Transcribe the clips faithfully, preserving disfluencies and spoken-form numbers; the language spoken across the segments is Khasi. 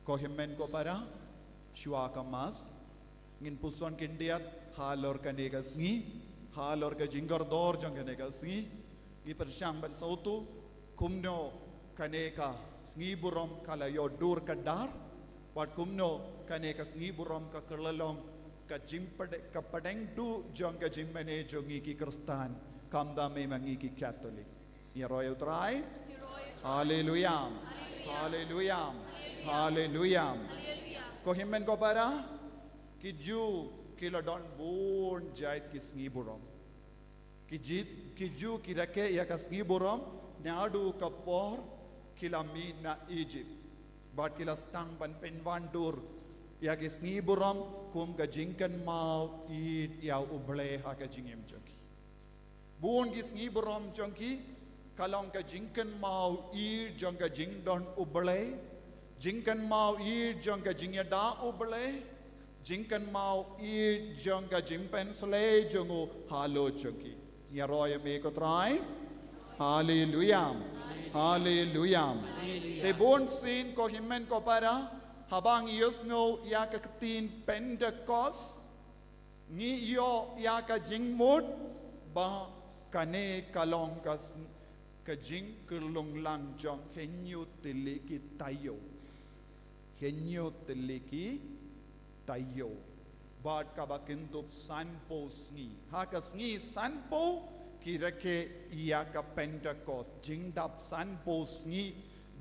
Ko hynmen ko para, shuwa ka Mass, ngin puson khyndiat halor kane ka sngi, halor ka jingkordor jong kane ka sngi, ngi pyrshang ban sngewthuh kumno kane ka sngi burom ka la ïoh dur ka dar, bad kumno kane ka sngi burom ka kylla long ka jingpdeng, ka pdeng duh jong ka jingmane jong ngi ki Khristan, khamtam eh ma ngi ki Katholik. Ïaroh ïa u Trai. Haleluya. Haleluya. Haleluya. Ko hynmen ko para, ki Jiw ki la don bun jait ki sngi burom. Ki Jiw, ki Jiw ki rakhe ïa ka sngi burom naduh ka por ki la mih na Ijipt. Bad ki la sdang ban pynwandur ïa ki sngi burom kum ka jingkynmaw ïeit ïa U Blei ha ka jingim jong ki. Bun ki sngi burom jong ki ka long ka jingkynmaw ïeit jong ka jingdon U Blei, jingkynmaw ïeit jong ka jingïada U Blei, jingkynmaw ïeit jong ka jingpynsleh jong u halor jong ki. Ïaroh ïa me ko Trai. Haleluya. Haleluya. Te bun sien ko hynmen ko para, haba ngi ïohsngew ïa ka ktien Pentekost, ngi ïoh ïa ka jingmut ba kane ka long ka sn-, ka jingkyllung lang jong hynñiew tylli ki taïew. Hynñiew tylli ki taïew. Bad kaba kynthup sanphew sngi. Ha ka sngi sanphew ki rakhe ïa ka Pentekost. Jingdap sanphew sngi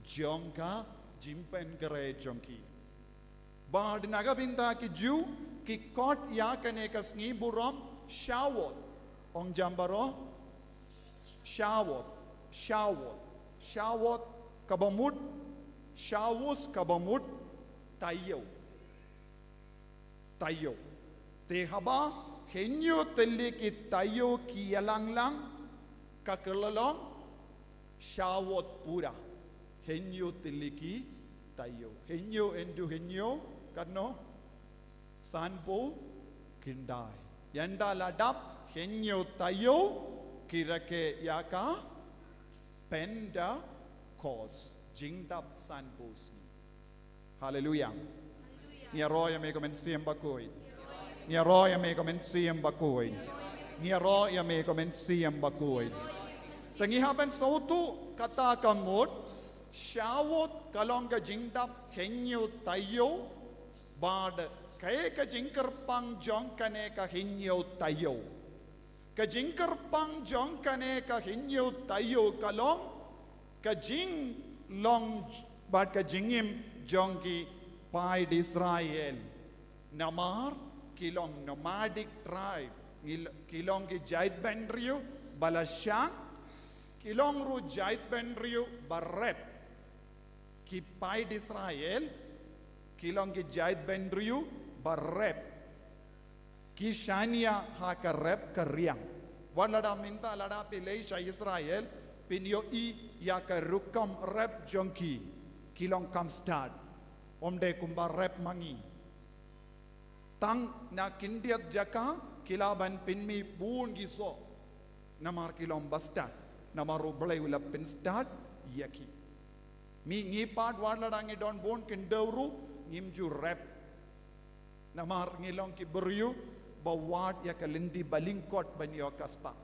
jong ka jingpynkhreh jong ki. Bad na ka bynta ki Jiw ki khot ïa kane ka sngi burom Shavuot. Ong jam baroh. Shavuot, Shavuot, Shavuot kaba mut, Shavuos kaba mut, taïew. Taïew. Te haba hynñiew tylli ki taïew ki ïalang lang, ka kylla long Shavuot pura. Hynñiew tylli ki taïew. Hynñiew into hynñiew, katno? Sanphew khyndai. Ynda la dap hynñiew taïew ki rakhe ïa ka Pentekost. Jingdap sanphew sngi. Haleluya. Ngi ïaroh ïa me ko Mynsiem Bakhuid. Ngi ïaroh ïa me ko Mynsiem Bakhuid. Ngi ïaroh ïa me ko Mynsiem Bakhuid. Te ngi hap ban sngewthuh kata ka mut, Shavuot ka long ka jingdap hynñiew taïew, bad kaei ka jingkyrpang jong kane ka hynñiew taïew. Ka jingkyrpang jong kane ka hynñiew taïew ka long, ka jinglong bad ka jingim jong ki paid Israel. Namar ki long nomadic tribe, ngi l-, ki long ki jaitbynriew ba la shang, ki long ruh jaitbynriew ba rep. Ki paid Israel ki long ki jaitbynriew ba rep. Ki shaniah ha ka rep ka riang. Wat lada mynta lada phi leit sha Israel, phin ïohi ïa ka rukom rep jong ki. Ki long kam stad. Ym dei kumba rep ma ngi. Tang na khyndiat jaka ki lah ban pynmih bun ki soh. Namar ki long ba stad. Namar U Blei u la pynstad ïa ki. Ngi, ngi pat wat lada ngi don bun khyndew ruh, ngim ju rep. Namar ngi long ki briew ba wad ïa ka lynti ba lyngkot ban ïoh ka spah.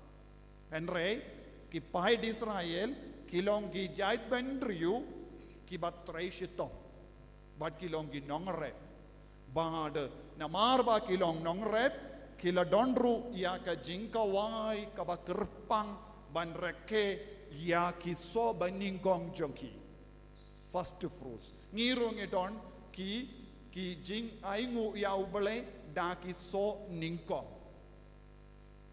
Hynrei ki paid Israel ki long ki jaitbynriew kiba trei shitom. Bad ki long ki nongrep. Bad namar ba ki long nongrep, ki la don ruh ïa ka jingkhawai kaba kyrpang ban rakhe ïa ki soh ba nyngkong jong ki. First fruits. Ngi ruh ngi don ki, ki jingainguh ïa U Blei da ki soh nyngkong.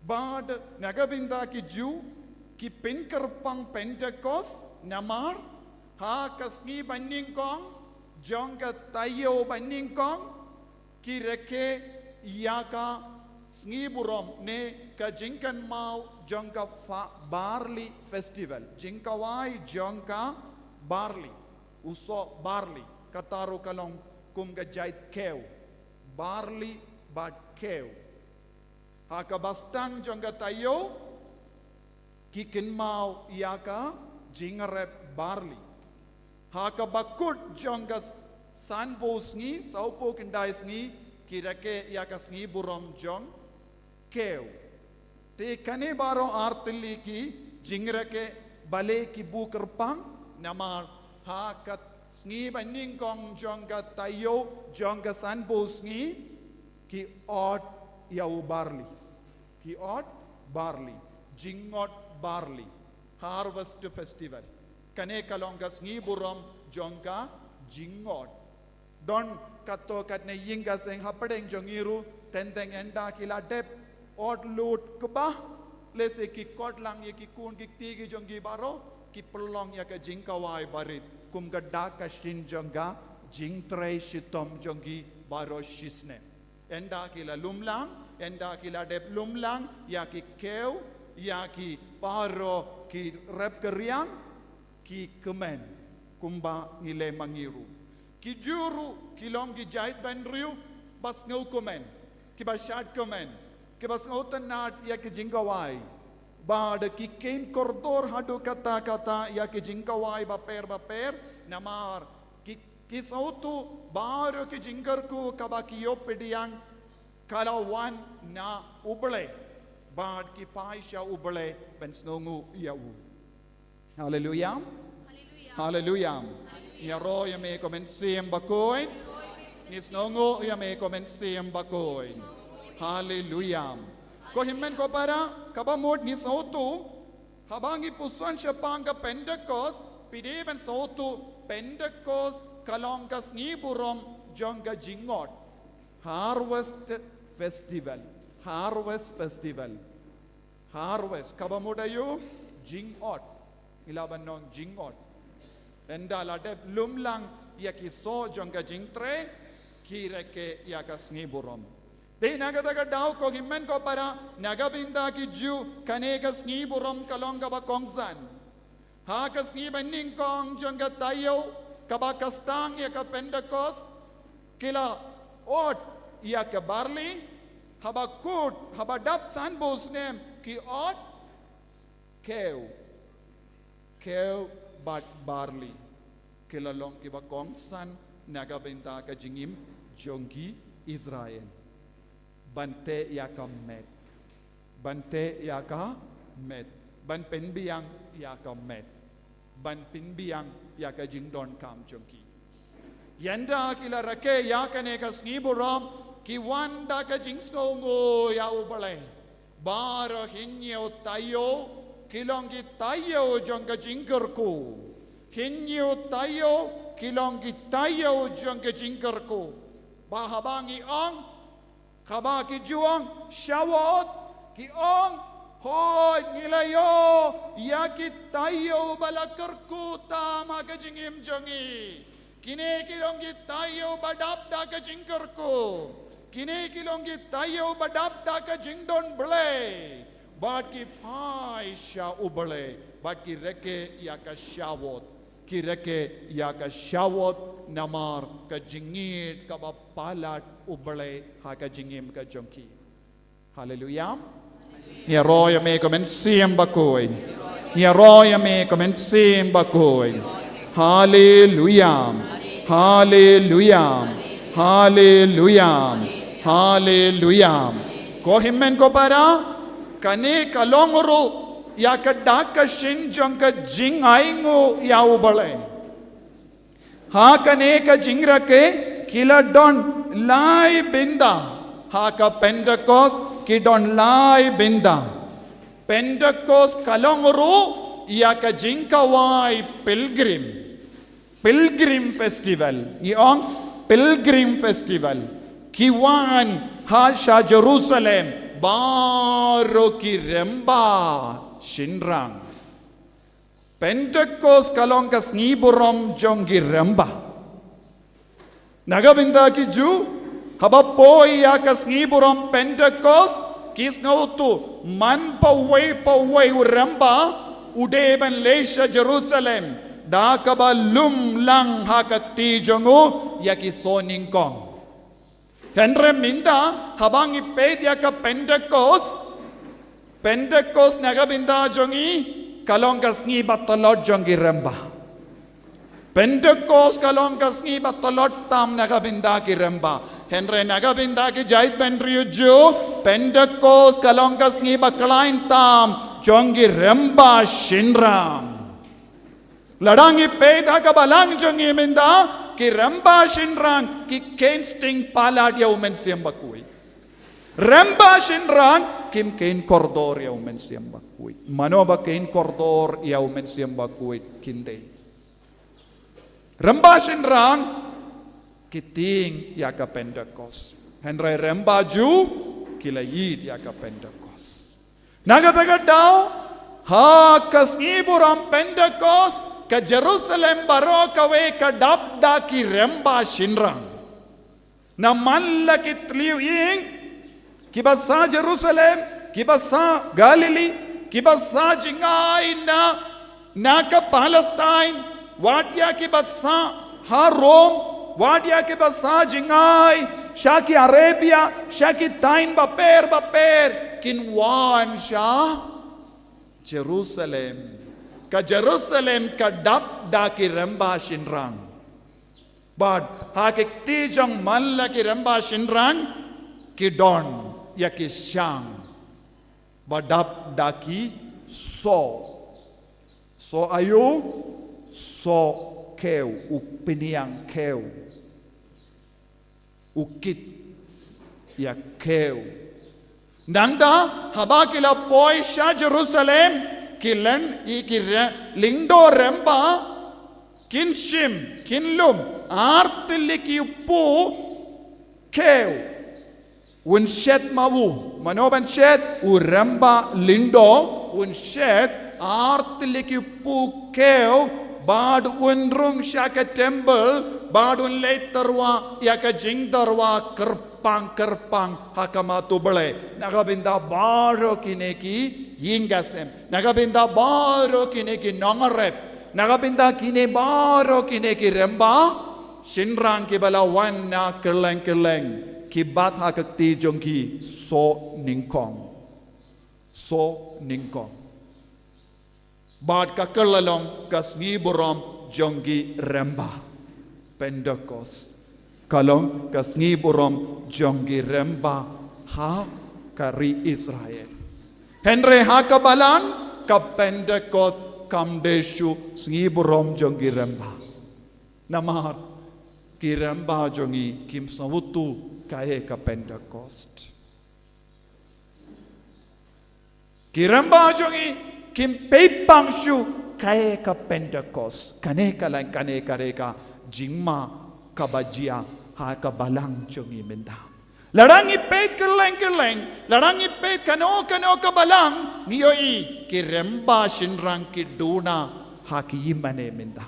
Bad na ka bynta ki Jiw, ki pynkyrpang Pentekost, namar ha ka sngi ba nyngkong jong ka taïew ba nyngkong, ki rakhe ïa ka sngi burom ne ka jingkynmaw jong ka fa-, barley festival. Jingkhawai jong ka barley. U soh barley. Kata ruh ka long kum ka jait khiew. Barley bad khiew. Ha kaba sdang jong ka taïew, ki kynmaw ïa ka jingrep barley. Ha kaba kut jong ka s-, Sanphew sngi, sawphew khyndai sngi, ki rakhe ïa ka sngi burom jong kew. Te kane baroh ar tylli ki jingrakhe balei ki buh kyrpang, namar ha ka sngi ba nyngkong jong ka taïew, jong ka sanphew sngi, ki ot ïa u barli. Ki ot barli. Jingot barli. Harvest Festival. Kane ka long ka sngi burom jong ka jingot. Don katto katne ïing ka seng hapdeng jong ngi ruh, teng teng ynda ki la dep ot lut kba, lehse ki kot lang ïa ki khun ki kti ki jong ki baroh, ki pynlong ïa ka jingkhawai barit kum ka dak ka shin jong ka jingtrei shitom jong ki baroh shisnem. Ynda ki la lum lang, ynda ki la dep lum lang ïa ki kew, ïa ki baroh ki rep ki riang, ki kmen kumba ngi leh ma ngi ruh. Ki Jiw ruh ki long ki jaitbynriew ba sngewkmen, kiba shad kmen, kiba sngewtynnad ïa ki jingkhawai. Bad ki kheiñ kordor haduh katta katta ïa ki jingkhawai bapher bapher, namar ki, ki sngewthuh baroh ki jingkyrkhu kaba ki ïoh pdiang ka la wan na U Blei. Bad ki phai sha U Blei ban sngewnguh ïa u. Haleluya. Haleluya. Ngi ïaroh ïa me ko Mynsiem Bakhuid. Ngi sngewnguh ïa me ko Mynsiem Bakhuid. Haleluya. Ko hynmen ko para, kaba mut ngi sngewthuh, haba ngi puson shaphang ka Pentecost, phi dei ban sngewthuh Pentecost ka long ka sngi burom jong ka jingot. Harvest Festival. Harvest Festival. Harvest, kaba mut aïu? Jingot. Ngi lah ban ong jingot. Ynda la dep lum lang ïa ki soh jong ka jingtrei, ki rakhe ïa ka sngi burom. Te na kata ka daw ko hynmen ko para, na ka bynta ki Jiw, kane ka sngi burom ka long kaba kongsan. Ha ka sngi banyngkong jong ka taïew, kaba kha sdang ïa ka Pentecost, ki la ot ïa ka barli, haba kut, haba dap sanphew snem, ki ot kew, kew bad barli. Ki la long kiba kongsan na ka bynta ka jingim jong ki Israel. Ban teh ïa ka met. Ban teh ïa ka met. Ban pynbiang ïa ka met. Ban pynbiang ïa ka jingdonkam jong ki. Ynda ki la rakhe ïa kane ka sngi burom, ki wan da ka jingsngewnguh ïa U Blei. Baroh hynñiew taïew, ki long ki taïew jong ka jingkyrkhu. Hynñiew taïew, ki long ki taïew jong ka jingkyrkhu. Ba haba ngi ong, kaba ki Jiw ong, Shavuot, ki ong, hooid ngi la ïoh ïa ki taïew ba la kyrkhu tam ha ka jingim jong ngi. Kine ki long ki taïew ba dap da ka jingkyrkhu. Kine ki long ki taïew ba dap da ka jingdon Blei. Bad ki phai sha U Blei. Bad ki rakhe ïa ka Shavuot. Ki rakhe ïa ka Shavuot namar ka jingïeit kaba palat U Blei ha ka jingim ka jong ki. Haleluya. Ngi ïaroh ïa me ko Mynsiem Bakhuid. Ngi ïaroh ïa me ko Mynsiem Bakhuid. Haleluya. Haleluya. Haleluya. Haleluya. Ko hynmen ko para, kane ka long ruh ïa ka dak ka shin jong ka jingainguh ïa U Blei. Ha kane ka jingrakhe ki la don lai bynta. Ha ka Pentecost ki don lai bynta. Pentecost ka long ruh ïa ka jingkhawai pilgrim. Pilgrim Festival. Ngi ong Pilgrim Festival. Ki wan ha sha Jerusalem baroh ki remba shynrang. Pentecost ka long ka sngi burom jong ki remba. Na ka bynta ki Jiw, haba poi ïa ka sngi burom Pentecost, ki sngewthuh man pawei pawei u remba u dei ban leit sha Jerusalem, da kaba lum lang ha ka kti jong u ïa ki soh nyngkong. Hynrei mynta haba ngi peit ïa ka Pentecost, Pentecost na ka bynta jong ngi ka long ka sngi ba tlot jong ki remba. Pentecost ka long ka sngi ba tlot tam na ka bynta ki rymba. Hynrei na ka bynta ki jaitbynriew Jiw, Pentecost ka long ka sngi ba khlaiñ tam jong ki rymba shynrang. Lada ngi peit ha ka balang jong ngi mynta, ki rymba shynrang ki kheiñ sting palat ïa u Mynsiem Bakhuid. Rymba shynrang kim kheiñ kordor ïa u Mynsiem Bakhuid. Mano ba kheiñ kordor ïa u Mynsiem Bakhuid? Khyndiat. Rymba shynrang ki tieng ïa ka Pentecost. Hynrei rymba Jiw ki la ïeit ïa ka Pentecost. Na kata ka daw, ha ka sngi burom Pentecost, ka Jerusalem baroh kawei ka dap da ki rymba shynrang. Na man la ki tliw ïing, kiba sah Jerusalem, kiba sah Galilee, kiba sah jngai na, na ka Palestine, wat ïa kiba sah ha Rome, wat ïa kiba sah jngai sha ki Arabia, sha ki thaiñ bapher bapher, kin wan sha Jerusalem. Ka Jerusalem ka dap da ki rymba shynrang. Bad ha ki kti jong man la ki rymba shynrang ki don ïa ki shang ba dap da ki soh. Soh aïu? Soh kiew, u pynïang kiew, u kit ïa kiew. Nangta haba ki la poi sha Jerusalem, ki len i ki re-, lyngdoh rymba, kin shim, kin lum ar tylli ki u pu kiew. Un shet ma u, mano ban shet? U rymba lyngdoh. Un shet ar tylli ki u pu kiew, bad un rung sha ka temple, bad un leit tyrwa ïa ka jingtyrwa kyrpang kyrpang ha khmat u Blei. Na ka bynta baroh kine ki ïing ki sem, na ka bynta baroh kine ki nongrep, na ka bynta kine baroh kine ki rymba shynrang kiba la wan na kylleng kylleng, ki bat ha ka kti jong ki soh nyngkong. Soh nyngkong. Bad ka kylla long ka sngi burom jong ki rymba. Pentecost ka long ka sngi burom jong ki rymba ha ka ri Israel. Hynrei ha ka balang, ka Pentecost kam dei shuh sngi burom jong ki rymba. Namar ki rymba jong ngi kim sngewthuh kaei ka Pentecost. Ki rymba jong ngi kim peit pang shuh kaei ka Pentecost. Kane ka long, kane ka dei ka jingma kaba jia ha ka balang jong ngi mynta. Lada ngi peit kylleng kylleng, lada ngi peit kano kano ka balang, ngi ïohi ki rymba shynrang ki duna ha ki ïingmane mynta.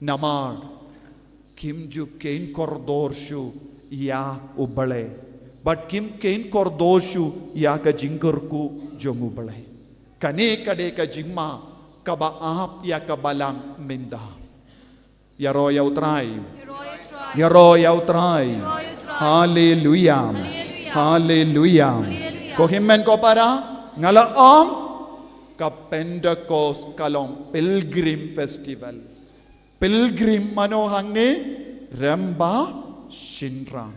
Namar kim ju kheiñ kordor shuh ïa u Blei, bad kim kheiñ kordor shuh ïa ka jingkyrkhu jong u Blei. Kane ka dei ka jingma kaba ap ïa ka balang mynta. Ïaroh ïa u Trai. Ïaroh ïa u Trai. Haleluia. Haleluia. Ko hynmen ko para, nga la ong, ka Pentecost ka long pilgrim festival. Pilgrim mano hangne? Rymba shynrang.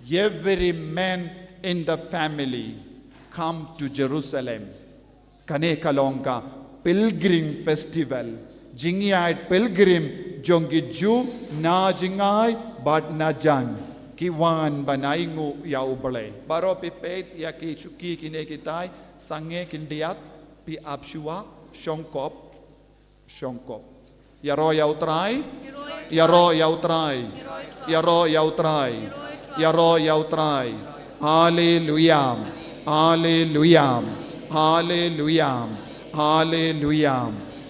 Every man in the family come to Jerusalem. Kane ka long ka pilgrim festival. Jingïaid pilgrim jong ki Jiw na jngai bad na jan, ki wan ban ainguh ïa u Blei. Baroh phi peit ïa ki shuki kine kitai, sangeh khyndiat, phi ap shuwa, shongkop, shongkop. Ïaroh ïa u Trai. Ïaroh ïa u Trai. Ïaroh ïa u Trai. Ïaroh ïa u Trai. Haleluia. Haleluia. Haleluia. Haleluia.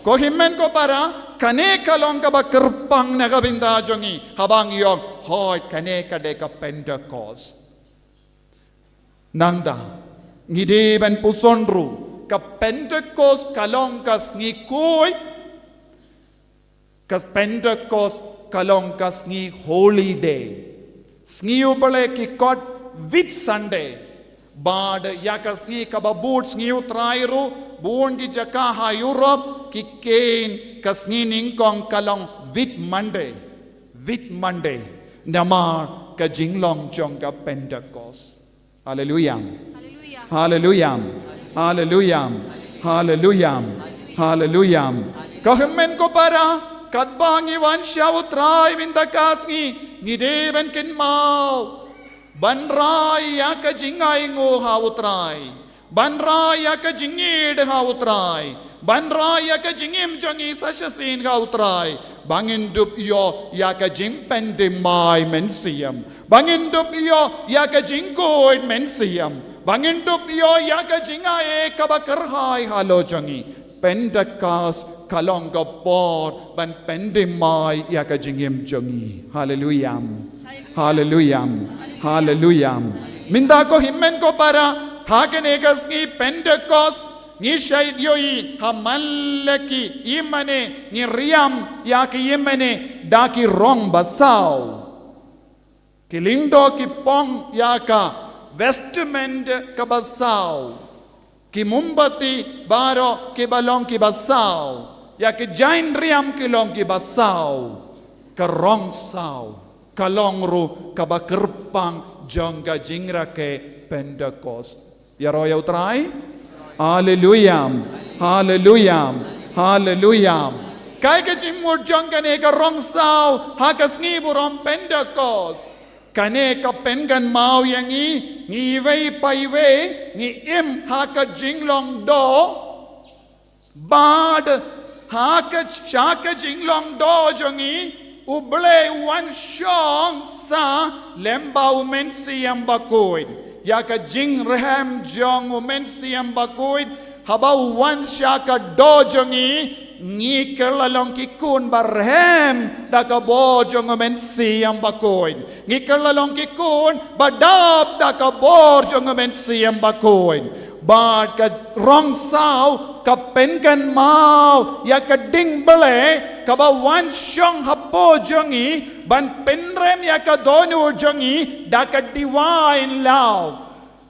Ko hynmen ko para, kane ka long kaba kyrpang na ka bynta jong ngi. Haba ngi ong, hooid, kane ka dei ka Pentecost. Nangta ngi dei ban pyrshang ruh, ka Pentecost ka long ka sngi khuid, ka Pentecost ka long ka sngi holiday. Sngi u Blei ki khot Whitsunday. Bad ïa ka sngi kaba bud sngi u Trai ruh, Bun ki jaka ha Europe ki kheiñ ka sngi nyngkong ka long Whit Monday. Whit Monday. Namar ka jinglong jong ka Pentecost. Haleluya. Haleluya. Haleluya. Haleluya. Haleluya. Haleluya. Ko hynmen ko para, katba ngi wan sha U Trai mynta ka sngi, ngi dei ban kynmaw ban rai ïa ka jingainguh ha U Trai, ban rai ïa ka jingïeit ha U Trai, ban rai ïa ka jingim jong ngi sa shisien ha U Trai, ba ngin dup ïoh ïa ka jingpyndem mai mynsiem, ba ngin dup ïoh ïa ka jingkhuid mynsiem, ba ngin dup ïoh ïa ka jingai kaba kyrhai halor jong ngi. Pentecost ka long ka por ban pyndem mai ïa ka jingim jong ngi. Haleluya. Haleluya. Haleluya. Mynta ko hynmen ko para, ha kane ka sngi Pentecost, ngi shait ïohi ha man la ki ïingmane, ngi riam ïa ki ïingmane da ki rong ba saw. Ki lyngdoh ki pong ïa ka vestment kaba saw. Ki mombati baroh kiba long kiba saw. Ïa ki jaiñ riam ki long kiba saw. Ka rong saw ka long ruh kaba kyrpang jong ka jingrakhe Pentecost. Ïaroh ïa U Trai. Haleluya. Haleluya. Haleluya. Kaei ka jingmut jong kane ka rong saw ha ka sngi burom Pentecost? Kane ka pynkynmaw ïa ngi, ngi iwei pa iwei ngi im ha ka jinglong doh. Bad ha ka, sha ka jinglong doh jong ngi, U Blei u wan shong sa lem bad U Mynsiem Bakhuid. Ïa ka jingrhem jong U Mynsiem Bakhuid, haba u wan sha ka doh jong ngi, ngi kylla long ki khun ba rhem da ka bor jong U Mynsiem Bakhuid. Ngi kylla long ki khun ba dap da ka bor jong U Mynsiem Bakhuid. Bad ka rong saw ka pynkynmaw ïa ka ding Blei kaba wan shong hapoh jong ngi ban pynrem ïa ka dohnud jong ngi da ka divine love.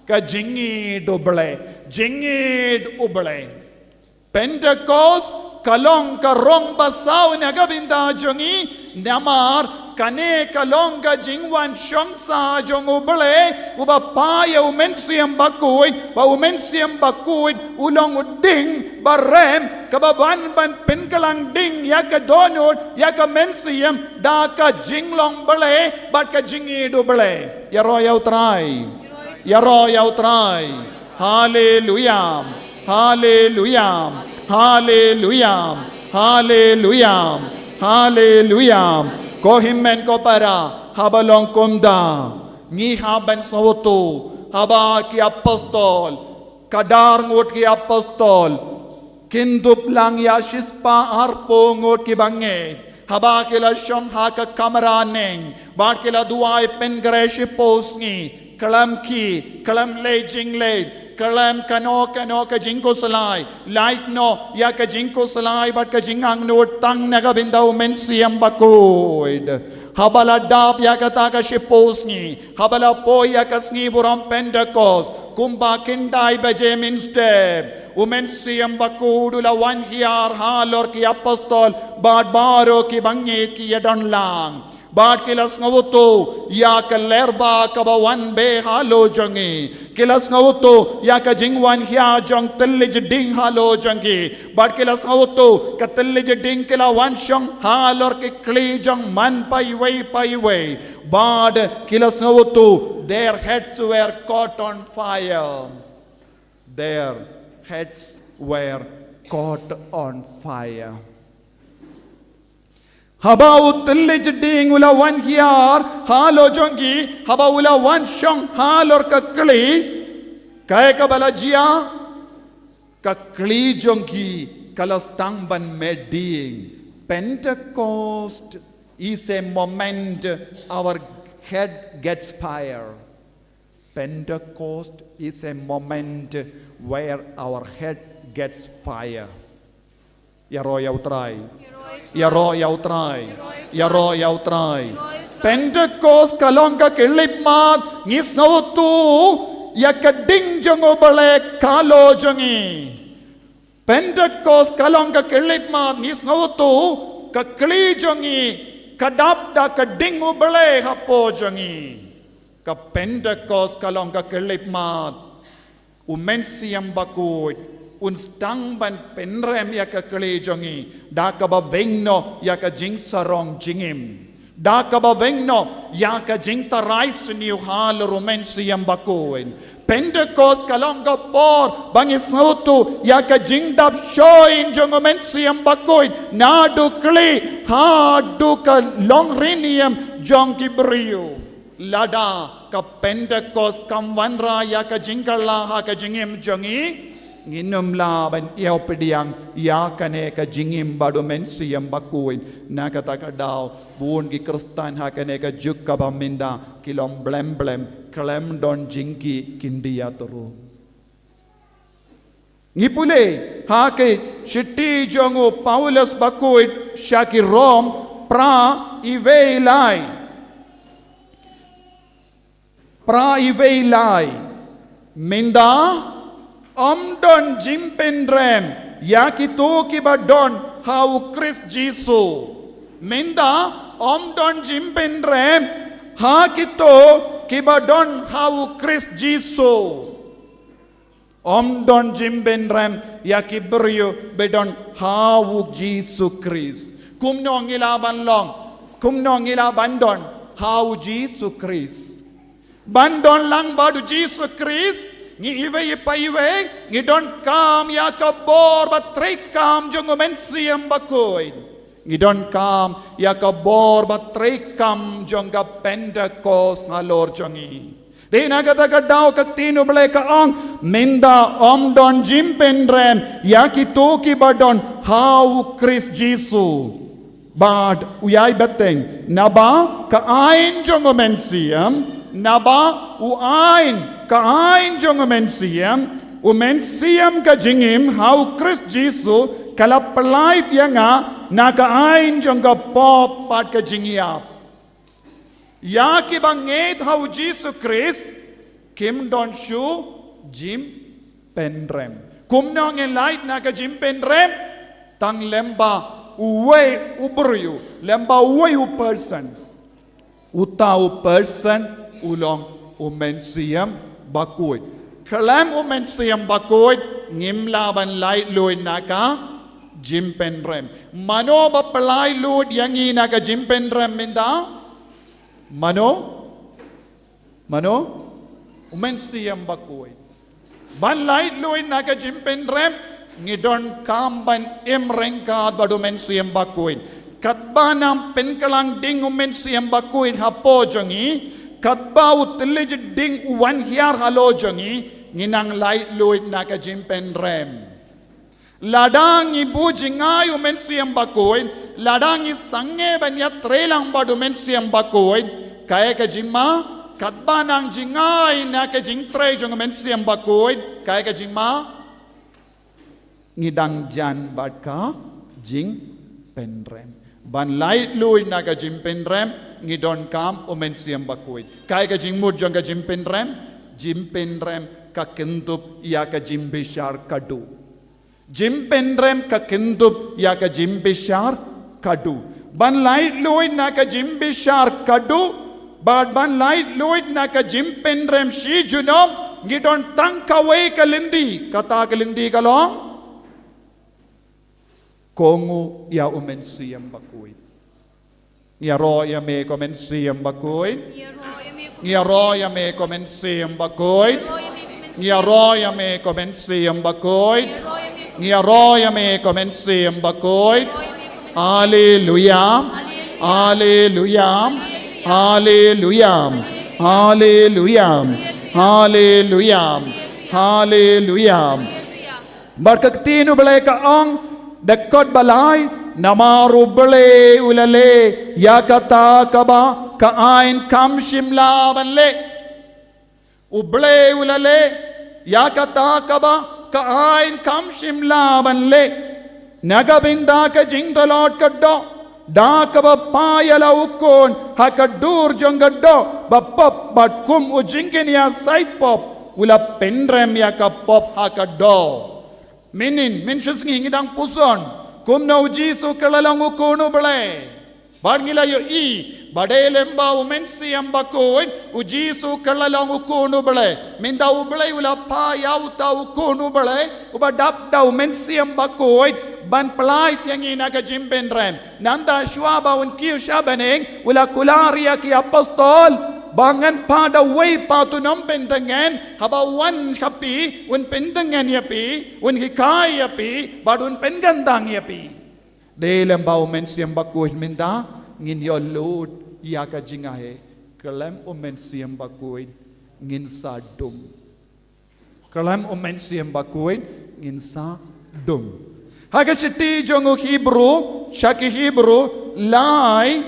Ka jingïeit U Blei, jingïeit U Blei. Pentecost ka long ka rong ba saw na ka bynta jong ngi, namar kane ka long ka jingwan shong sa jong U Blei, uba phah ïa U Mynsiem Bakhuid, bad U Mynsiem Bakhuid u long u ding ba rhem, kaba wan ban pynkylla ding ïa ka dohnud, ïa ka mynsiem, da ka jinglong Blei bad ka jingïeit U Blei. Ïaroh ïa U Trai. Ïaroh ïa U Trai. Haleluya. Haleluya. Haleluya. Haleluya. Haleluya. Ko hynmen ko para, haba long kumta, ngi hap ban sngewthuh, haba ki apostol, ka dar ngut ki apostol, kin dup lang ïa shispah arphew ngut ki bangeit. Haba ki la shong ha ka kamra neng, bad ki la duwai pynkhreh shiphew sngi, khlem khie, khlem leit jingleit, khlem kano kano ka jingkhuslai, lait noh ïa ka jingkhuslai bad ka jingangnud tang na ka bynta U Mynsiem Bakhuid. Haba la dap ïa kata ka shiphew sngi, haba la poi ïa ka sngi burom Pentecost, kumba khyndai baje mynstep, U Mynsiem Bakhuid u la wan hiar halor ki apostol bad baroh ki bangeit ki ïadon lang. Bad ki la sngewthuh ïa ka lyer ba kaba wan beh halor jong ngi. Ki la sngewthuh ïa ka jingwan hiar jong thylliej ding halor jong ngi. Bad ki la sngewthuh ka thylliej ding ki la wan shong halor ki kli jong man pa iwei pa iwei. Bad ki la sngewthuh, their heads were caught on fire. Their heads were caught on fire. Haba u thylliej ding u la wan hiar halor jong ngi, haba u la wan shong halor ka kli, kaei kaba la jia? Ka kli jong ngi ka la sdang ban meh ding. Pentecost is a moment our head gets fire. Pentecost is a moment where our head gets fire. Ïaroh ïa U Trai. Ïaroh ïa U Trai. Ïaroh ïa U Trai. Pentecost ka long ka khyllipmat, ngi sngewthuh ïa ka ding jong U Blei halor jong ngi. Pentecost ka long ka khyllipmat, ngi sngewthuh ka kli jong ngi ka dap da ka ding U Blei hapoh jong ngi. Ka Pentecost ka long ka khyllipmat. U Mynsiem Bakhuid un sdang ban pynrem ïa ka kli jong ngi da kaba weng noh ïa ka jingsarong jingim, da kaba weng noh ïa ka jingtharai sniew halor U Mynsiem Bakhuid. Pentecost ka long ka por ba ngi sngewthuh ïa ka jingdap shuh jong U Mynsiem Bakhuid naduh kli haduh ka longrynium jong ki briew. Lada ka Pentecost kam wanrah ïa ka jingkylla ha ka jingim jong ngi, ngin ym lah ban ïoh pdiang ïa kane ka jingim bad U Mynsiem Bakhuid. Na kata ka daw bun ki Khristan ha kane ka juk kaba mynta ki long blem blem, khlem don jingkit khyndiat ruh. Ngi pule ha ka shithi jong u Paulus Bakhuid sha ki Rom, phra, iwei lai. Phra, iwei lai. Mynta ym don jingpynrem ïa kito kiba don ha u Khrist Jisu. Mynta ym don jingpynrem ha kito kiba don ha u Khrist Jisu. Ym don jingpynrem ïa ki briew ba don ha u Jisu Khrist. Kumno ngi lah ban long, kumno ngi lah ban don ha u Jisu Khrist? Ban don lang bad u Jisu Khrist, ngi iwei pa iwei ngi donkam ïa ka bor ba treikam jong U Mynsiem Bakhuid. Ngi donkam ïa ka bor ba treikam jong ka Pentecost halor jong ngi. Dei na kata ka daw ka ktien U Blei ka ong, mynta ym don jingpynrem ïa kito kiba don ha u Khrist Jisu. Bad u ïai bteng, naba ka aiñ jong U Mynsiem, naba u aiñ, ka aiñ jong U Mynsiem, U Mynsiem ka jingim ha u Khrist Jisu ka la pyllait ïa nga na ka aiñ jong ka pop bad ka jingïap. Ïa kiba ngeit ha u Jisu Khrist kim don shuh jingpynrem. Kumno ngin lait na ka jingpynrem? Tang lyngba uwei u briew, lyngba uwei u person. Uta u person u long U Mynsiem Bakhuid. Khlem U Mynsiem Bakhuid ngim lah ban laitluid na ka jingpynrem. Mano ba pyllait luid ïa ngi na ka jingpynrem mynta? Mano? Mano? U Mynsiem Bakhuid. Ban laitluid na ka jingpynrem ngi donkam ban im ryngkat bad U Mynsiem Bakhuid. Katba nang pynkhlaiñ ding U Mynsiem Bakhuid hapoh jong ngi, katba u thylliej ding u wan hiar halor jong ngi, ngi nang laitluid na ka jingpynrem. Lada ngi buh jngai U Mynsiem Bakhuid, lada ngi sangeh ban ïatrei lang bad U Mynsiem Bakhuid, kaei ka jingma? Katba nang jngai na ka jingtrei jong U Mynsiem Bakhuid, kaei ka jingma? Ngi dang jan bad ka jingpynrem. Ban laitluid na ka jingpynrem ngi donkam U Mynsiem Bakhuid. Kaei ka jingmut jong ka jingpynrem? Jingpynrem ka kynthup ïa ka jingbishar khadduh. Jingpynrem ka kynthup ïa ka jingbishar khadduh. Ban laitluid na ka jingbishar khadduh bad ban laitluid na ka jingpynrem shi junom, ngi don tang kawei ka lynti, kata ka lynti ka long kohnguh ïa U Mynsiem Bakhuid. Ngi ïaroh ïa me ko Mynsiem Bakhuid. Ngi ïaroh ïa me ko Mynsiem Bakhuid. Ngi ïaroh ïa me ko Mynsiem Bakhuid. Ngi ïaroh ïa me ko Mynsiem Bakhuid. Haleluia. Haleluia. Haleluia. Haleluia. Haleluia. Haleluia. Bad ka ktien U Blei ka ong, dkhot ba lai, namar U Blei u la leh ïa kata kaba ka aiñ kam shym lah ban leh. U Blei u la leh ïa kata kaba ka aiñ kam shym lah ban leh. Na ka bynta ka jingtlot ka doh, da kaba phah ïa la u khun ha ka dur jong ka doh, ba pop bad kum u jingkynïasaid pop u la pynrem ïa ka pop ha ka doh. Mynhynnin, mynshisngi ngi dang puson kumno u Jisu u kylla long u Khun u Blei. Bad ngi la ïohi ba dei lem bad u Mynsiem Bakhuid u Jisu u kylla long u Khun u Blei. Mynta u Blei u la phah ïa uta u Khun u Blei uba dap da u Mynsiem Bakhuid ban pyllait ïa ngi na ka jingpynrem. Nangta shuwa ba un kiew sha bneng u la kular ïa ki apostol ba ngan phah da uwei pat u nongpyntngen, haba u wan ha phi un pyntngen ïa phi, un hikai ïa phi bad un pynkyntang ïa phi. Dei lem bad u Mynsiem Bakhuid mynta ngin ïoh lut ïa ka jingaiei. Khlem u Mynsiem Bakhuid ngin sa dum. Khlem u Mynsiem Bakhuid ngin sa dum. Ha ka shithi jong u Hebru, sha ki Hebru lai,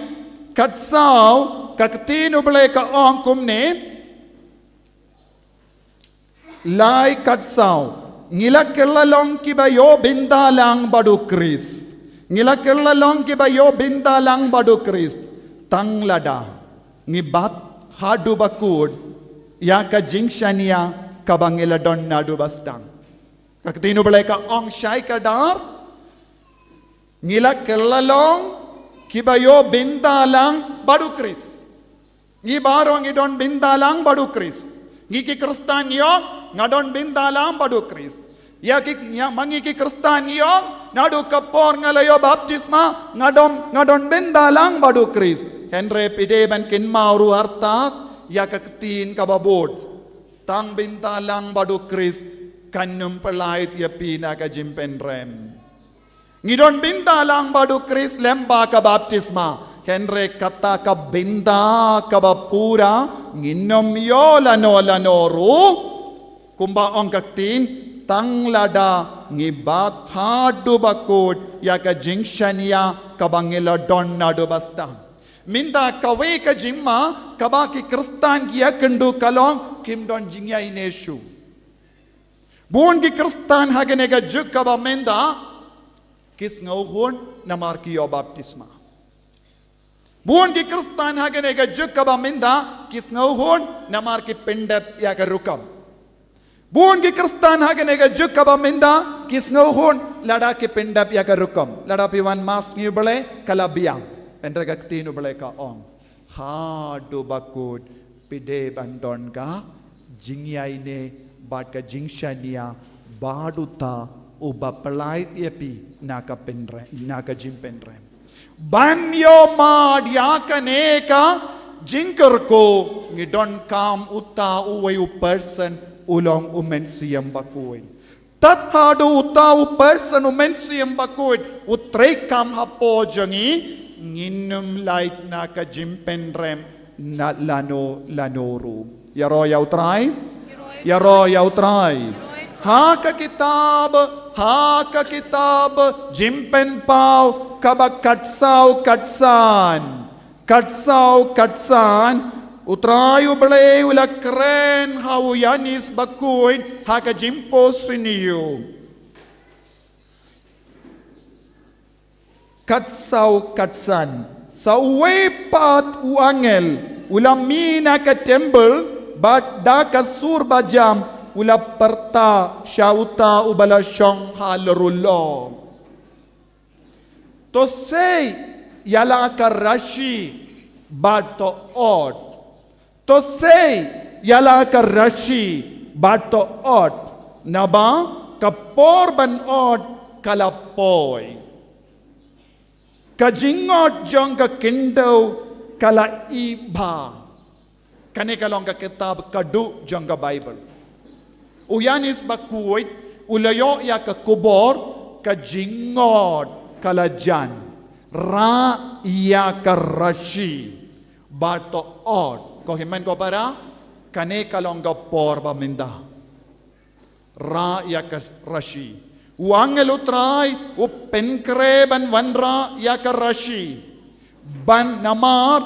khatsaw, ka ktien u Blei ka ong kumne. Lai, khatsaw. Ngi la kylla long kiba ïoh bynta lang bad u Khrist. Ngi la kylla long kiba ïoh bynta lang bad u Khrist. Tang lada ngi bat haduh ba kut ïa ka jingshaniah kaba ngi la don naduh ba sdang. Ka ktien u Blei ka ong shai kdar. Ngi la kylla long kiba ïoh bynta lang bad u Khrist. Ngi baroh ngi don bynta lang bad u Khrist. Ngi ki Khristan ïoh, nga don bynta lang bad u Khrist. Ïa ki, ïa ma ngi ki Khristan ïoh, naduh ka por nga la ïoh baptisma, nga don, nga don bynta lang bad u Khrist. Hynrei phi dei ban kynmaw ruh artat ïa ka ktien kaba bud. Tang bynta lang bad u Khrist kan ym pyllait ïa phi na ka jingpynrem. Ngi don bynta lang bad u Khrist lem bad ka baptisma. Hynrei kata ka bynta kaba pura ngin ym ïoh lano lano ruh. Kumba ong ka ktien, tang lada ngi bat haduh ba kut ïa ka jingshaniah kaba ngi la don naduh ba sdang. Mynta kawei ka jingma kaba ki Khristan ki ïakynduh ka long kim don jingïaineh shuh. Bun ki Khristan ha kane ka juk kaba mynta ki sngewhun namar ki ïoh baptisma. Bun ki Khristan ha kane ka juk kaba mynta ki sngewhun namar ki pyndep ïa ka rukom. Bun ki Khristan ha kane ka juk kaba mynta ki sngewhun lada ki pyndep ïa ka rukom. Lada phi wan mass ngi u Blei ka la biang. Hynrei ka ktien u Blei ka ong, haduh ba kut phi dei ban don ka jingïaineh bad ka jingshaniah bad uta uba pyllait ïa phi na ka pynrem, na ka jingpynrem. Ban ïoh mad ïa kane ka jingkyrkhu ngi donkam uta uwei u person u long u Mynsiem Bakhuid. Tad haduh uta u person u Mynsiem Bakhuid u treikam hapoh jong ngi, ngin ym lait na ka jingpynrem na lano lano ruh. Ïaroh ïa u Trai. Ïaroh ïa u Trai. Ha ka kitab, ha ka kitab Jingpynpaw kaba khatsaw khatsan. Khatsaw khatsan, u Trai u Blei u la kren ha u Ïanis Bakhuid ha ka jingphohsniew. Khatsaw khatsan, sa uwei pat u angel u la mih na ka templ bad da ka sur bajam u la pyrta sha uta uba la shong halor u lok. To sei ïa la ka rashi bad to ot. To sei ïa la ka rashi bad to ot. Naba ka por ban ot ka la poi. Ka jingot jong ka khyndew ka la ih bha. Kane ka long ka kitab khadduh jong ka Baibl. U Ïanis Bakhuid u la ïoh ïa ka khubor, ka jingot ka la jan. Rah ïa ka rashi bad to ot. Ko hynmen ko para, kane ka long ka por ba mynta. Rah ïa ka rashi. U angel u Trai u pynkhreh ban wanrah ïa ka rashi. Ban namar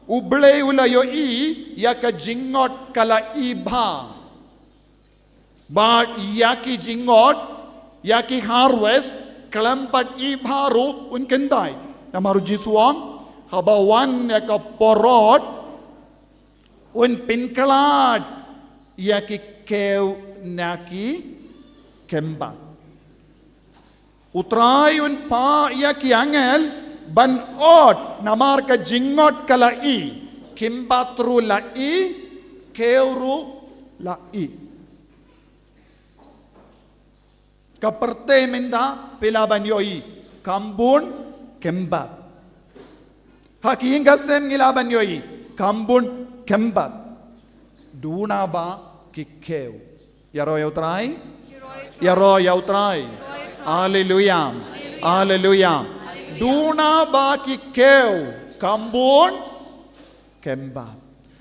u Blei u la ïohi ïa ka jingot ka la ih bha. Bad ïa ki jingot, ïa ki harvest, khlem pat ih bha ruh un kyntait. Namar u Jisu u ong, haba wan ïa ka por rot, un pynkhlad ïa ki kiew na ki khynbat. U Trai un phah ïa ki angel ban ot, namar ka jingngot ka la i, khymbat ruh la i, kiew ruh la i. Ka pyrthei mynta phi lah ban ïohi, kam bun khymbat. Ha ki ïing ka sem ngi lah ban ïohi, kam bun khymbat. Duna ba ki kiew. Ïaroh ïa U Trai. Ïaroh ïa U Trai. Haleluya. Haleluya. Duna ba ki kiew, kam bun khymbat.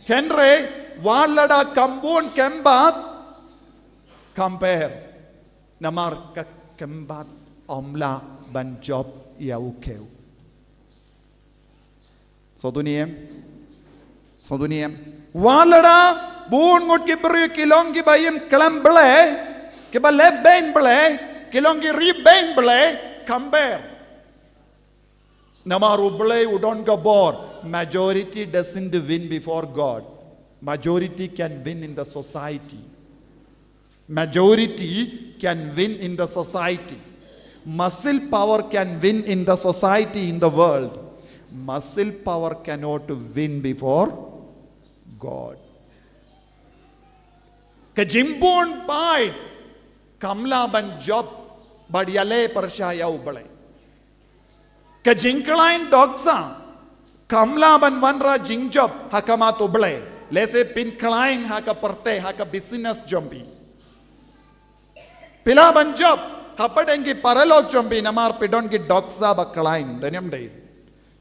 Hynrei wat lada kam bun khymbat, kam pher. Namar ka khymbat ym lah ban jop ïa u kiew. Sngewthuh ne em? Sngewthuh ne em? Wat lada bun ngut ki briew ki long kiba im khlem Blei, kiba leh beiñ Blei, ki long ki ri beiñ Blei, kam pher. Namar U Blei u don ka bor, majority doesn't win before God. Majority can win in the society. Majority can win in the society. Muscle power can win in the society, in the world. Muscle power cannot win before God. Ka jingbun paid kam lah ban jop bad ïaleh pyrshah ïa U Blei. Ka jingkhlaiñ dohksa kam lah ban wanrah jingjop ha khmat U Blei. Lehse phin khlaiñ ha ka pyrthei, ha ka business jong phi. Phi lah ban jop hapdeng ki paralok jong phi namar phi don ki dohksa ba khlaiñ, dei ne ym dei?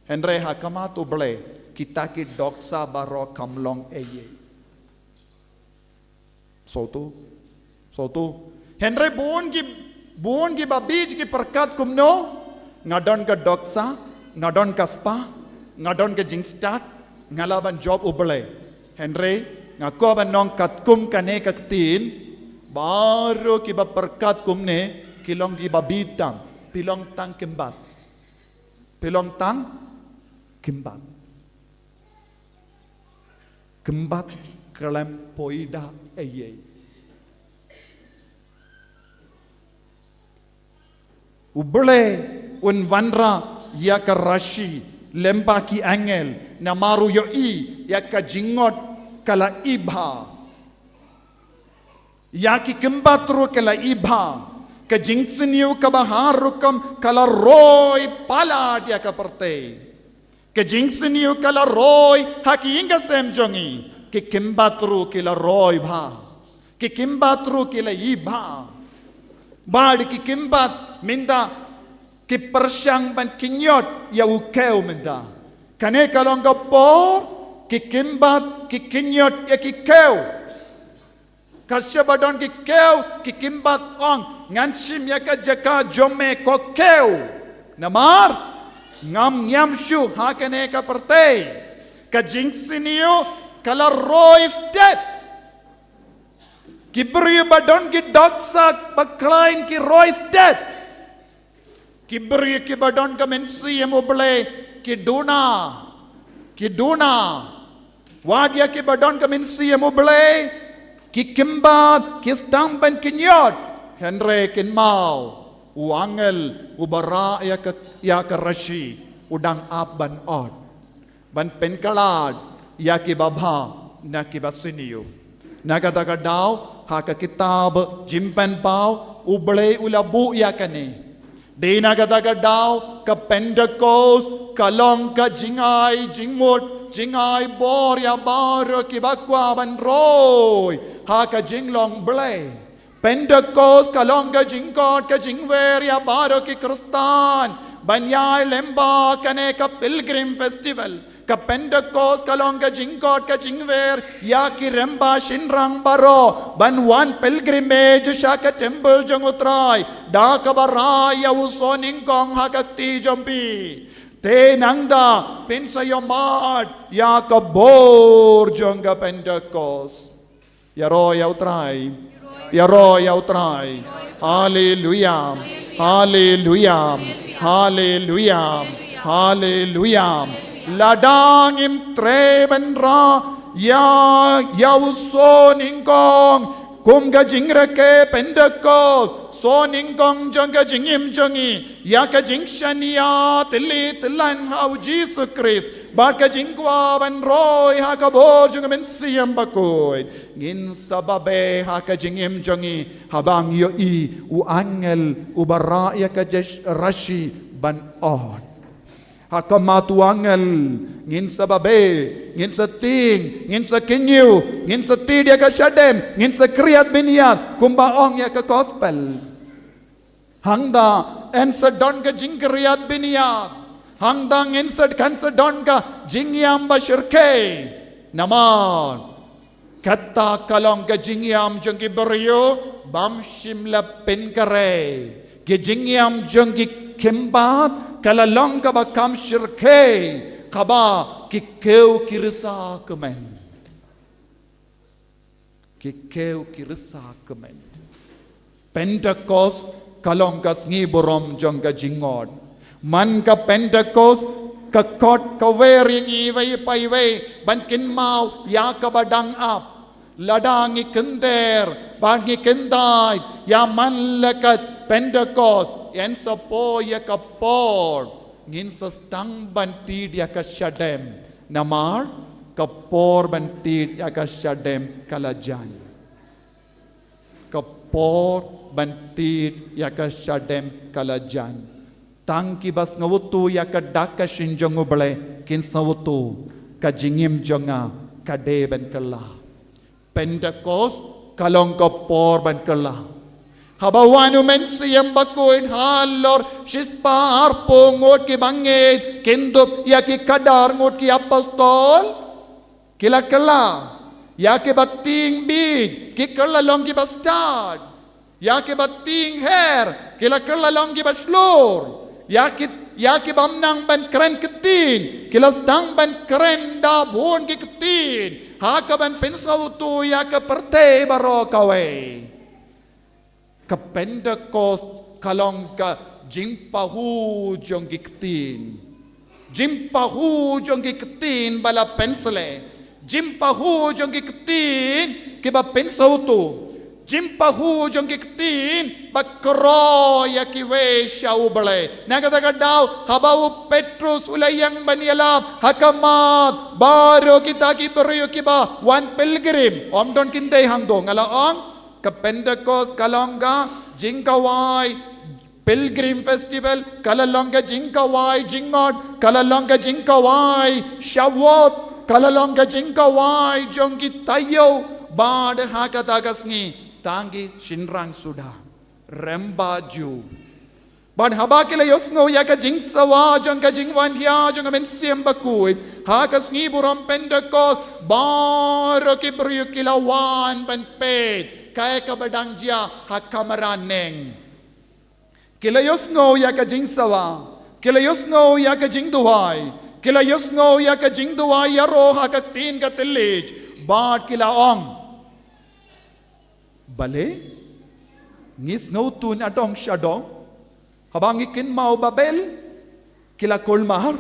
Hynrei ha khmat U Blei kita ki dohksa baroh kam long ei ei. Sngewthuh. Sngewthuh. Hynrei bun ki, bun ki babieit ki pyrkhat kumno, nga don ka dohksa, nga don ka spah, nga don ka jingstad, nga lah ban jop U Blei. Hynrei nga kwah ban ong katkum kane ka ktien, baroh kiba pyrkhat kumne ki long ki babieit tam, phi long tang khymbat. Phi long tang khymbat. Khymbat khlem poi da ei ei. U Blei un wanrah ïa ka rashi lem bad ki angel namar u ïohi ïa ka jingngot ka la i bha. Ïa ki khymbat ruh ka la i bha. Ka jingsniew kaba har rukom ka la roi palat ïa ka pyrthei. Ka jingsniew ka la roi ha ki ïing ka sem jong ngi. Ki khymbat ruh ki la roi bha. Ki khymbat ruh ki la i bha. Bad ki khymbat mynta ki pyrshang ban kynjot ïa u kiew mynta. Kane ka long ka por ki khymbat ki kynjot ïa ki kiew. Ka shaba don ki kiew, ki khymbat ong, ngan shim ïa ka jaka jong me ko kiew. Namar ngam ngiam shuh ha kane ka pyrthei. Ka jingsniew ka la roi stet. Ki briew ba don ki dohksa ba khlaiñ ki roi stet. Ki briew kiba don ka mynsiem U Blei ki duna. Ki duna. Wat ïa kiba don ka mynsiem U Blei ki khymbat, ki sdang ban kynjot. Hynrei kynmaw, u angel uba rah ïa ka, ïa ka rashi u dang ap ban ot. Ban pynkhlad ïa kiba bha na kiba sniew. Na kata ka daw ha ka kitab Jingpynpaw U Blei u la buh ïa kane. Dei na kata ka daw ka Pentecost ka long ka jingai jingmut, jingai bor ïa baroh kiba kwah ban roi ha ka jinglong Blei. Pentecost ka long ka jingkot ka jingwer ïa baroh ki Khristan ban ïaid lem bad kane ka Pilgrim Festival. Ka Pentecost ka long ka jingkot ka jingwer ïa ki rymba shynrang baroh ban wan pilgrimage sha ka temple jong U Trai da kaba rah ïa u soh nyngkong ha ka kti jong phi. Te nangta phin sa ïohmad ïa ka bor jong ka Pentecost. Ïaroh ïa U Trai. Ïaroh ïa U Trai. Haleluya. Haleluya. Haleluya. Haleluya. Lada ngim trei ban rah ïa, ïa u soh nyngkong Kum ka jingrkhie Pentekost, sngewthuh nyngkong jong ka jingim jong ngi ïa ka jingshaniah tylli tyllan ha u Jisu Khrist, bad ka jingkwah ban roi ha ka bor jong ka Mynsiem Bakhuid. Ngin sa babe ha ka jingim jong ngi haba ngi ïohi u angel uba rah ïa ka jesh rashi ban ot. Ha khmat u angel ngin sa babe, ngin sa tieng, ngin sa kynñiew, ngin sa tied ïa ka shadem, ngin sa khriat bniat kumba ong ïa ka gospel. Hangta yn sa don ka jingkhriat bniat. Hangta ngin sa, kan sa don ka jingïam ba shyrkhei. Namar kata ka long ka jingïam jong ki briew bym shym la pynkhreh. Ka jingïam jong ki khyndiat ka la long kaba kham shyrkhei, kaba ki kiew ki risa kmen. Ki kiew ki risa kmen. Pentekost ka long ka sngi burom jong ka jingngeit. Man ka Pentekost ka khot ka wer ïa ngi iwei pa iwei ban kynmaw ïa kaba dang ap. Lada ngi kynter bad ngi kyntait ïa man la ka Pentekost, yn sa poi ïa ka por ngin sa sdang ban tied ïa ka shadem. Namar ka por ban tied ïa ka shadem ka la jan. Ka por ban tied ïa ka shadem ka la jan. Tang kiba sngewthuh ïa ka dak ka shin jong U Blei kin sngewthuh ka jingim jong nga ka dei ban kylla. Pentekost ka long ka por ban kylla. Haba wan u Mynsiem Bakhuid halor shispah arphew ngut kiba ngeit, kynthup ïa ki khadar ngut ki apostol. Ki la kylla. Ïa kiba tieng bieit, ki kylla long kiba stad. Ïa kiba tieng her, ki la kylla long kiba shlur. Ïa ki, ïa kiba ym nang ban kren ktien, ki la sdang ban kren da bun ki ktien. Ha kaban pynsngewthuh ïa ka pyrthei baroh kawei. Ka Pentekost ka long ka jingpahuh jong ki ktien. Jingpahuh jong ki ktien ba la pynsleh. Jingpahuh jong ki ktien kiba pynsngewthuh. Jingpahuh jong ki ktien ba kyrpad ïa kiwei sha U Blei. Na kata ka daw haba u Petrus u la ïeng ban ïalap ha khmat baroh kita ki briew kiba wan pilgrim. Ym don kynthei hangto, nga la ong. Ka Pentekost ka long ka jingkhawai Pilgrim Festival, ka la long ka jingkhawai jingngeit, ka la long ka jingkhawai Shavuot, ka la long ka jingkhawai jong ki taïew. Bad ha kata ka sngi tang ki shynrang suda, rymba Jiw. Bad haba ki la ïohsngew ïa ka jingsawa jong ka jingwan hia jong ka Mynsiem Bakhuid, ha ka sngi burom Pentekost, baroh ki briew ki la wan ban peit kaei kaba dang jia ha kamra neng. Ki la ïohsngew ïa ka jingsawa, ki la ïohsngew ïa ka jingduwai, ki la ïohsngew ïa ka jingduwai ïaroh ha ka ktien ka thylliej, bad ki la ong, balei ngi sngewthuh na dong sha dong? Haba ngi kynmaw Babel, ki la kulmar.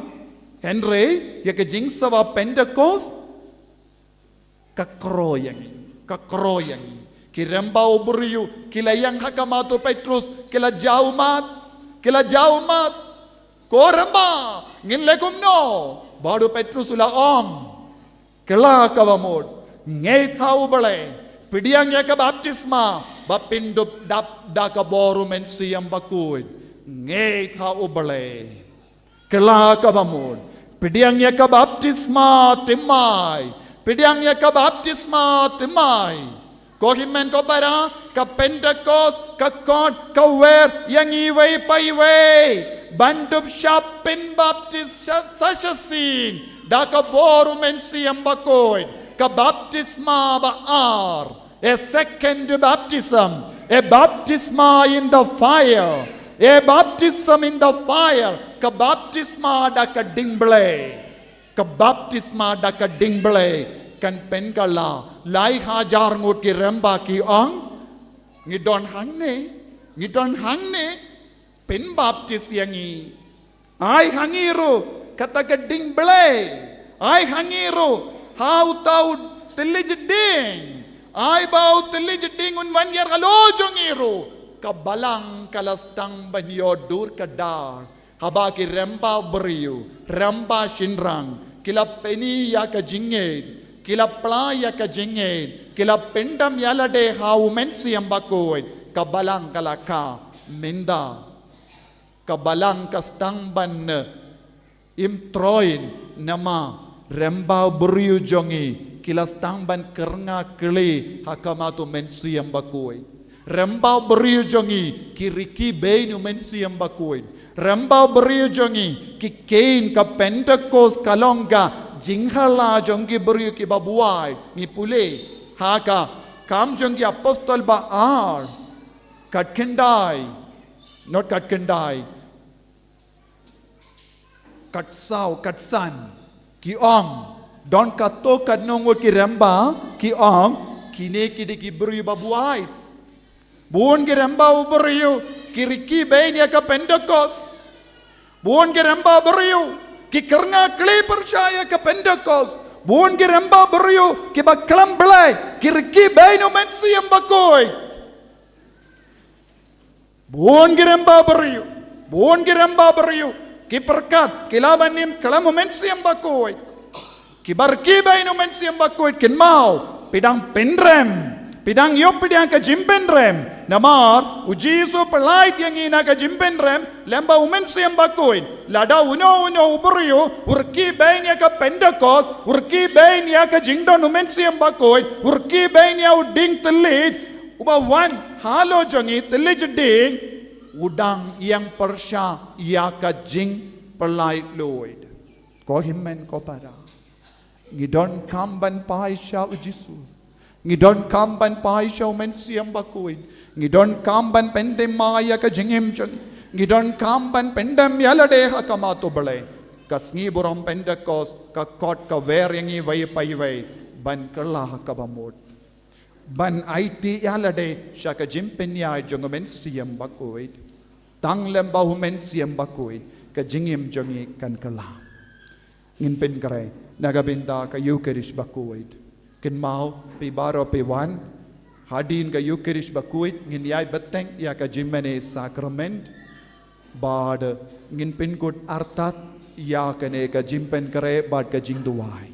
Hynrei ïa ka jingsawa Pentekost ka kyrpad ïa ngi, ka kyrpad ïa ngi. Ki rymba u briew ki la ïeng ha khmat u Petrus, ki la jaw mad, ki la jaw mad. Ko rymba, ngin leh kumno? Bad u Petrus u la ong, kylla kaba mut, ngeit ha U Blei, pdiang ïa ka baptisma ba phin dup dap da ka bor u Mynsiem Bakhuid. Ngeit ha U Blei. Kylla kaba mut, pdiang ïa ka baptisma thymmai, pdiang ïa ka baptisma thymmai. Ko hynmen ko para, ka Pentekost ka khot ka wer ïa ngi iwei pa iwei ban dup shah pynbaptis sha, sa shisien da ka bor u Mynsiem Bakhuid. Ka baptisma ba ar, a second baptism, a baptisma in the fire, a baptism in the fire, ka baptisma da ka dieng Blei. Ka baptisma da ka dieng Blei kan pynkylla. Lai hajar ngut ki rymba ki ong, ngi don hangne, ngi don hangne, pynbaptis ïa ngi. Ai ha ngi ruh kata ka dieng Blei. Ai ha ngi ruh ha uta u thylliej dieng. Ai ba u tylli jydding un wan ïar halor jong ngi ruh, ka balang ka la sdang ban ïoh dur ka dar. Haba ki rembau briew, rembau shynrang, ki la pyni ïa ka jingngeit, ki la pla ïa ka jingngeit, ki la pyndem ïa lade ha u Mynsiem Bakhuid, ka balang ka la kha, mynta ka balang ka sdang ban, eh, im troin, namar rembau briew jong ngi ki la sdang ban kyrngah kli ha khmat u Mynsiem Bakhuid. Rembau briew jong ngi ki rkhie beiñ u Mynsiem Bakhuid. Rembau briew jong ngi ki kheiñ ka Pentekost ka long ka jinghala jong ki briew kiba buaid. Ngi pule ha ka Kam jong ki Apostol ba ar, khatkhyndai, not khatkhyndai, khatsaw, khatsan, ki ong, don katto katno ngut ki rembau, ki ong, kine ki dei ki briew ba buaid. Bun ki rembau briew ki rkhie beiñ ïa ka Pentekost. Bun ki rembau briew ki kyrngah kli pyrshah ïa ka Pentekost. Bun ki rembau briew kiba khlem Blei ki rkhie beiñ u Mynsiem Bakhuid. Bun ki rembau briew, bun ki rembau briew ki pyrkhat ki lah ban im khlem u Mynsiem Bakhuid. Kiba rkhie beiñ u Mynsiem Bakhuid, kynmaw, phi dang pynrem, phi dang ïoh pdiang ka jingpynrem. Namar u Jisu u pyllait ïa ngi na ka jingpynrem lem bad u Mynsiem Bakhuid. Lada uno uno u briew u rkhie beiñ ïa ka Pentekost, u rkhie beiñ ïa ka jingdon u Mynsiem Bakhuid, u rkhie beiñ ïa u dieng thylliej uba wan halor jong ngi, thylliej jydding, u dang ïeng pyrshah ïa ka jingpyllait luid. Ko hynmen ko para, ngi donkam ban phai sha u Jisu. Ngi donkam ban phai sha u Mynsiem Bakhuid. Ngi donkam ban pynthymmai ïa ka jingim jong ngi. Ngi donkam ban pyndem ïa lade ha khmat u Blei. Ka sngi burom Pentekost ka khot, ka wer ïa ngi iwei pa iwei ban kylla ha kaba mut, ban aiti ïa lade sha ka jingpynïaid jong u Mynsiem Bakhuid. Tang lem bad u Mynsiem Bakhuid ka jingim jong ngi kan kylla. Ngin pynkhreh na ka bynta ka Ïukharist Bakhuid. Kynmaw, phi baroh phi wan hadien ka Ïukharist Bakhuid, ngin ïai bteng ïa ka jingmane sakrament bad ngin pynkut artat ïa kane ka jingpynkhreh bad ka jingduwai.